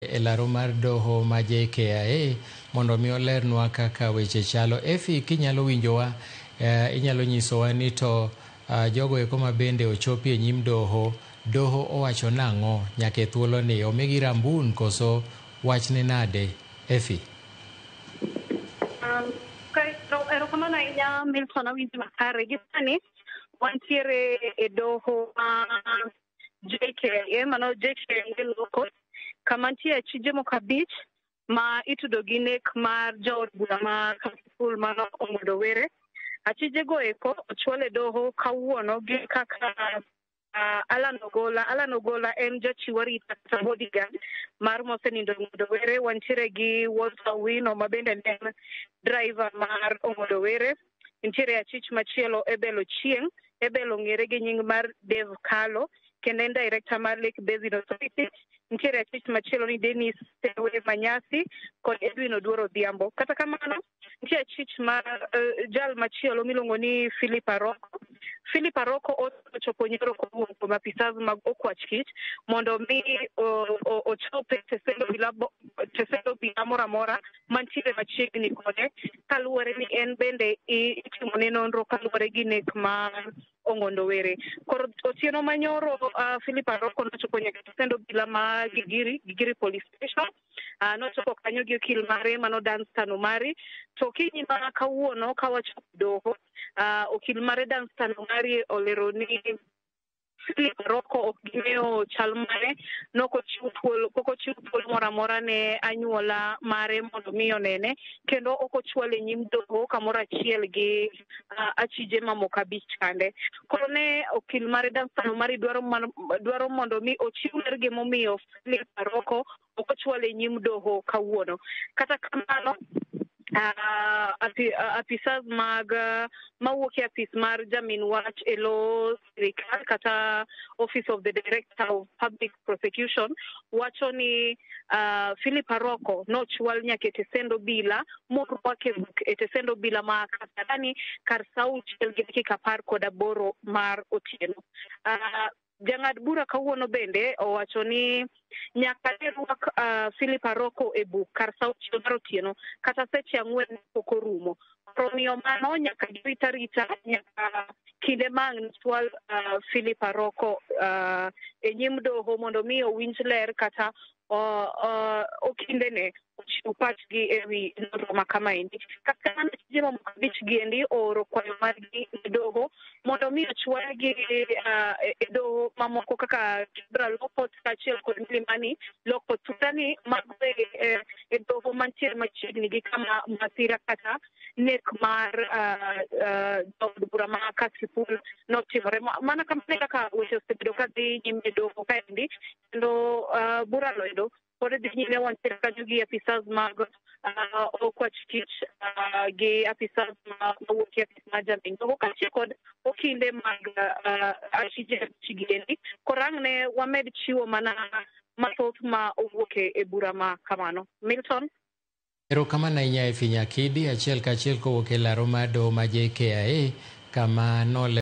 E laro mar doho ma JKIA mondo mi olernwa kaka weche chalo. Efi, kinyalo winjowa, inyalo nyisowa ni to jogo eko ma bende ochopi e nyim doho, doho owacho nang'o nyaka e thuoloni? Omigi rambun koso wachne nade? Efi. Erokamano ahinya, Milton, awinji makare. Gi sani wantiere e doho ma JKIA, mano JKIA Law Court, kama nitie achije moko 5 ma itudo gi nek mar jaod bura ma Kasipul, mano Ong'ondo Were. Achijego eko ochwal e doho kawuono gi kaka Alan Ogola. Alan Ogola en jachiw arita kata bodyguard mar mosenindo Ong'ondo Were. Wantiere gi Walter Owino ma bende ne en driver mar Ong'ondo Were. Nitiere achich machielo, Ebel Ochieng'. Ebel ong'ere gi nying mar Dave Kalo kendo en director mar Lake Basin Authority. Nitiere achich machielo ni Dennis Sewe Manyasi kod Edwin Oduor Odhiambo. Kata kamano, nitie achich mar jal machielo miluongo ni Philip Aroko. Philip Aroko ochopo nyoro kowuok kuom apisas mag Okwach Kich mondo mi ochop e tesend obila moro amora mantiere machiegni kode, kaluwore ni en bende itimone nonro kaluwore gi nek mar Ong'ondo Were. Koro otieno manyoro, Philip Aroko nochopo nyaka tesend obila ma Gigiri, Gigiri Police Station. Nochopo kanyo gi okil mare, mano Danstan Omari. To kinyi ma kawuono ka wachopo doho, okil mare Danstan Omari olero ni Philip Aroko ok ging'eyo chal mare, nokochiw thuolo, pok ochiw thuolo moro amora ne anyuola mare mondo mi onene, kendo ok ochwale e nyim doho kamoro achiel gi achije mamoko 5 kande. Koro ne okil mare Danstan Omari dwaro mondo mi ochiw ler gimomiyo Philip Aroko ok ochwale e nyim doho kawuono. Kata kamano, apisas mag mawuok e apis mar jamin wach e lo sirikal kata Office of the Director of Public Prosecution wacho ni Philip Aroko nochwal nyaka e tesend obila morwake buk e tesend obila ma Kasarani kar sa 6:18 mar otieno. Jang'ad bura kawuono bende owacho ni nyaka ne rwak Philip Aroko e buk kar sa 6 mar otieno kata seche 4 pok orumo. Koro omiyo mano nyaka girit arita nyaka kinde ma ang' chwal Philip Aroko e nyim doho mondo mi owinj ler kata okindene ochiw pachgi ewi nonro ma kamaendi. Kata kamano, achije mamoko 5 giendi ooro kwayo margi ne doho mondo mi ochwalgi e doho mamoko kaka Kibra Law Court kaachiel kod Milimani Law Court. Sudani mago e doho mantiere machiegni gi kama masira kata nek mar jaod bura ma Kasipul notimore. Mana kamano e kaka weche osebedo ka dhi nyime e doho kaendi, kendo bura noendo pod dhi nyime. Wantiere kanyo gi apisas mag Okwach Kich gi apisas mawuok e apis mar jamin doho kaachiel kod okinde mag achije giendi. Koro ang' ne wamed chiwo mana mathoth ma owuok e bura ma kamano. Milton. Erokamano ahinya, Efi Nyakidi, achiel kachiel kowuok e laro mar doho ma JKIA kama nole